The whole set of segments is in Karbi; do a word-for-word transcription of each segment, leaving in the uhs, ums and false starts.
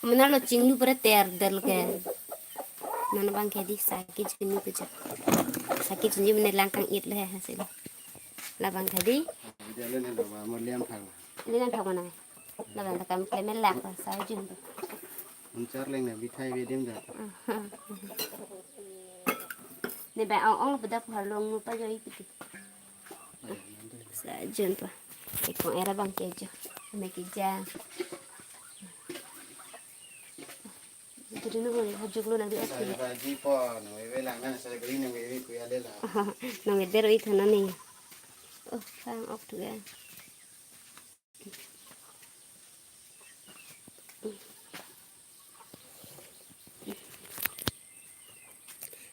Mena lo chinglu pura ter del ke. Mena bang ke di saki chinglu tu chak. Saki chinglu mena lang kang-it le ha silo. Labang ke di. Dia le na ba mo liam thang. Ini kan thok mana? Labang ta kam klemen lak ba sa jun tu. Unchar leng na bithai ve dim da. Ne ba ong ong pada pu harlong nu pa jo ipiti. Sa jun pa. Ekong era bang ke jo. Me ke ja. Jadi nu boleh hajuk lu nanti oke. Sa ji po, nang wewe lang na, sa gari nang wewe kuya le la. Nang eder oi thana ni. Oh, sang ok tu ya.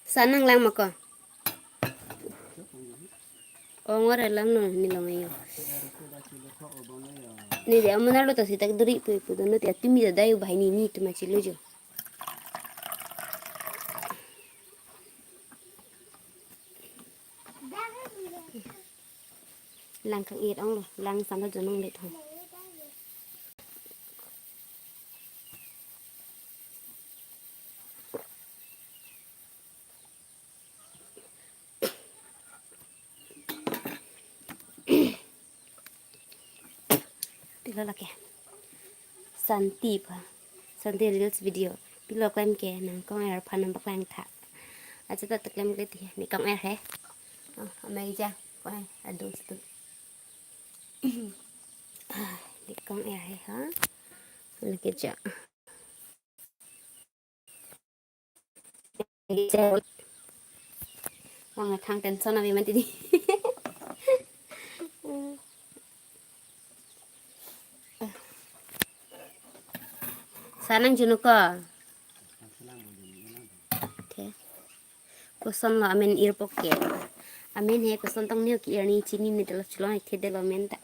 Sa nang lang mako. Ongor alam no ni long ayo. Ni de amuna lo to sitak duri pu pu dono ti atimi da dai ubahai ni ni tu ma chilo jo. Lang kang-it ong lo, lang san lo jonong le thong. Pilo lake. Santi pa. Santi reels video. Pilo klem ke nang kong er phan nang paklang tha. Acha ta klem ke ti ni kong er he. Oh, amai ja. Kong er adus tu. Ni kong er he ha. Lake ja. Wang thang tension abi mati di. Sa nang junu ko. Okay. Koson lo amen ir poke. Amen he koson tong neo ki ir ni chini ni delo chulong ek the delo amen ta.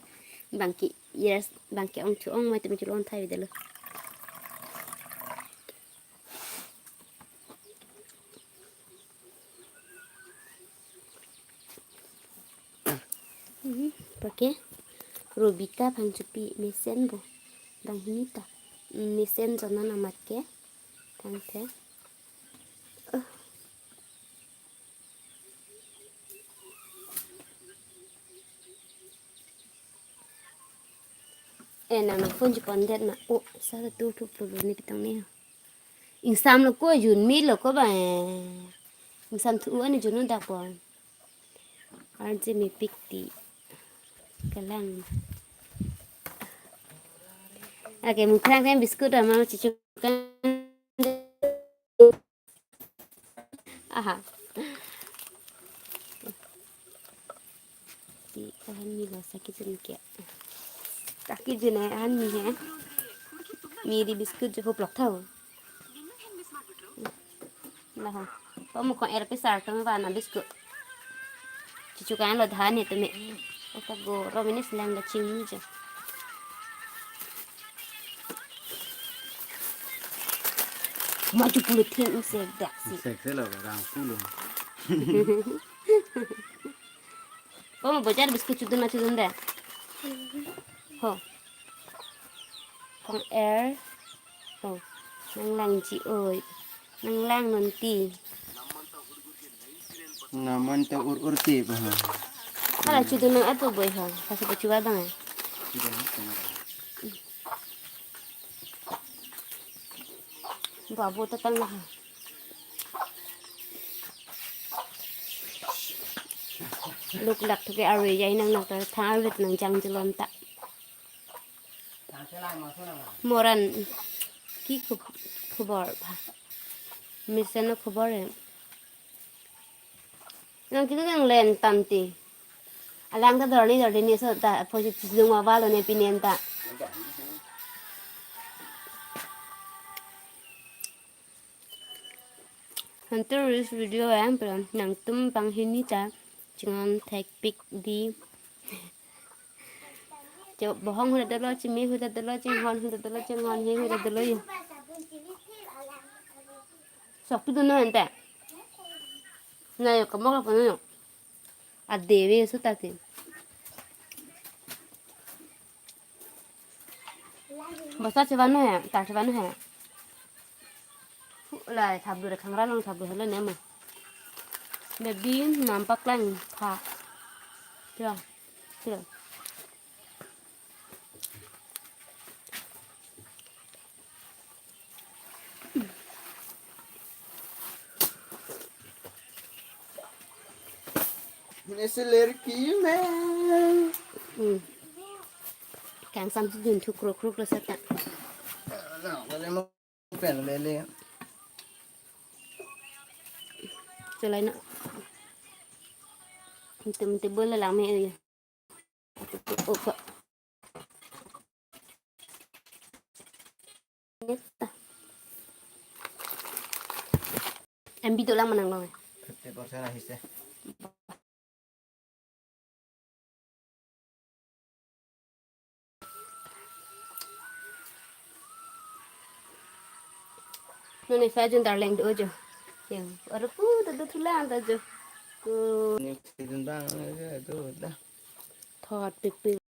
Bang ke ir bang ke ong chu ong mai te chulong thai delo. Mhm, pake Robita Phangchopi mesen bo. Bang hini ta. Mesen jona namat ke. Tangte. Uh. Eh, nang nang phone chepon det ma. Oh, sa tu tu tu ni kitang ni. Ingsam lo ko jun mi lo ko ba. Ingsam thu ani jun dak pon. Arje mi pik ti. Kalang. Ake mukhrang kan biscuit ama chichu kan. Aha. Ti ahan mi lo saki jun ke. Saki jun ahan mi he. Mi di biscuit jo hoplok thau. Laho. Pamukon er pisar tumi vana biscuit. Chichu kan lo dhan he tumi. Ota go rominis lang da chingni jo. Maju pulo thing usek dak si. Sek se lo rang pulo. Oh, bojar biscuit chudun na chudun da. Ho. Kong er. Ho. Nang lang ji oi. Nang lang non ti. Naman ta ur ur ti ba ha. Hala chudun nang atu boi ha. Kasi pa chuwa bang. Babu ta tang ha. Luk lak thuke arve jai nang nang ta thang arve nang jang jelon ta. Moran ki khub-, khubor ba. Mesen no khubor e. Nang kitu nang len tam ti. Alang ta dorni dorni ni so ta phosi dung ma valo ne pinem ta. Hunter reels video em pero nangtum bang hini ta chinghon thek pik di. Cho bohong huda dolo, chimi huda dolo, chinghon huda dolo, chinghon he huda dolo yo. Sok tu dono ente. Na yo kamok la pano yo. Adeve so ta ti. Bosta chevanu he, ta chevanu he. Ulai thapdu re, khangra long thapdu helo ne ma. Baby, nampak lang tha. Ya. Ya. Nesi ler ki me. Hmm. Kangsam si dun thu krok krok lo seta. Na, wale mo pen lele. Chelai na. Itum itum bola lang me. Oh, kok. Neta. M B dolang manang long. Fifty percent ahise. Non ne fa jun darling do jo. Yang, aru pu do do thulang ta jo. Ko. Ni sidun bang, eh, do da. Thot pik pik.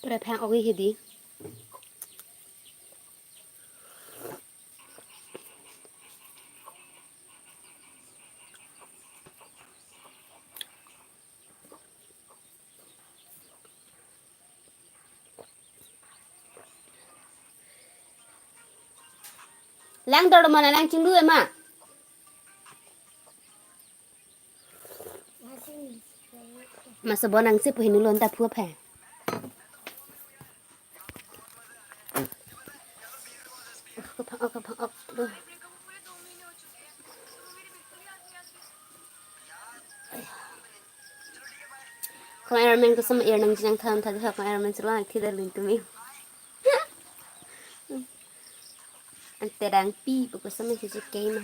Pura phang ogi hidi. Lang dor mana lang chinglu ema. Masa bonang si puhinu lonta phua phe. Kapang ok, kapang ok. Duh. Kong Iron Man kosam air nang jinang tham tha, kong Iron Man chelong thidar lin tumi. Ante dang pi pu kosam si si kema.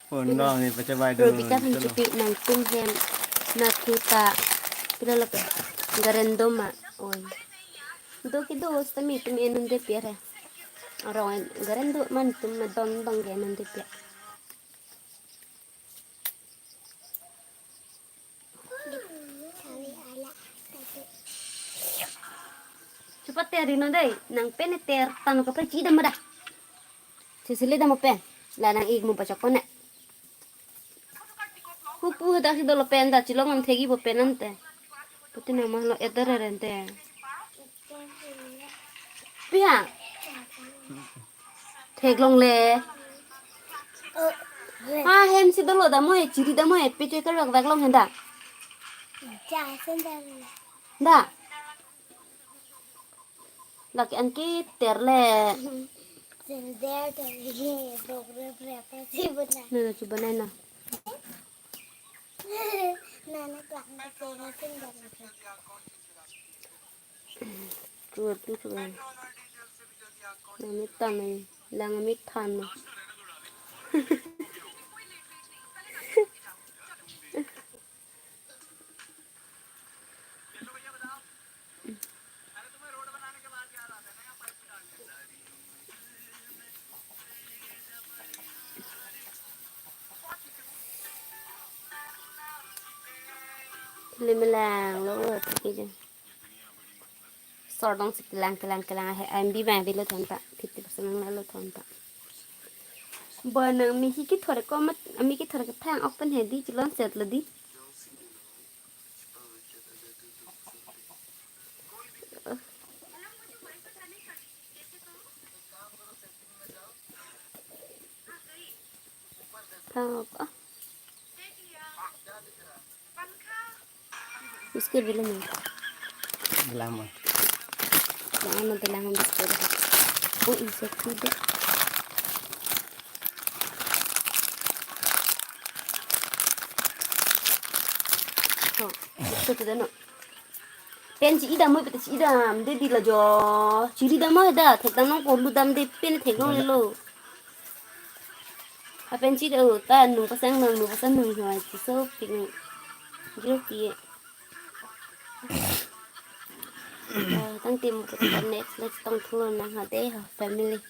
Phone nong ni pacha bai do. Robita phan chipi nangtum hem na thu ta pila lapen garden do ma. Oi. Do kedo sitame tumi enun de pia re. Arong en garden do man tum ma don bang ke enun de pia. Chupa teri no dei, nang pen ter tanu kaprek chidam da. Sisili dam pen, la nang ik mu pachok pon ne. Hupu hadak si dolo pen da, chilong an thegi bo pen ante. Putin nama lo eter rente. Piha. Theklongle. Ha, hem si dolo dam oi, chiri dam oi, piche kar bak bak long henda. Ja, sendal. Da. Lake an ke terle. Sendal terle, bok rep rep si bana. Nana chu banai na. Nana klak na sendal. Chuar tu chuar. Nami tame, lang ami than. Limilang lo, lo, tiki je. Sordong si kelang, kelang, kelang, ahe, M B bang, bilo thon ta, fifty percent nang lo thon ta. Bo nang mi hi kithor ko mat, ami kithor ke phang ok pen he di, chilon set lo di. Phang ok, ah. Biscuit bilo mo. Bilang mo. Lang ano bilang ang biscuit. Oh, insect food. Oh, ito to no. Pen chi idam mo, pete chi idam de di la jo. Chiri dam mo da, thek dam nong ko lu dam de pen theklongle lo. Apen chi do ta nung pasang nung, nung pasang nung ho, chi so pik nung. Jiro pi. Ah, tangte mo ta next, next tong thu nang ha de ha family.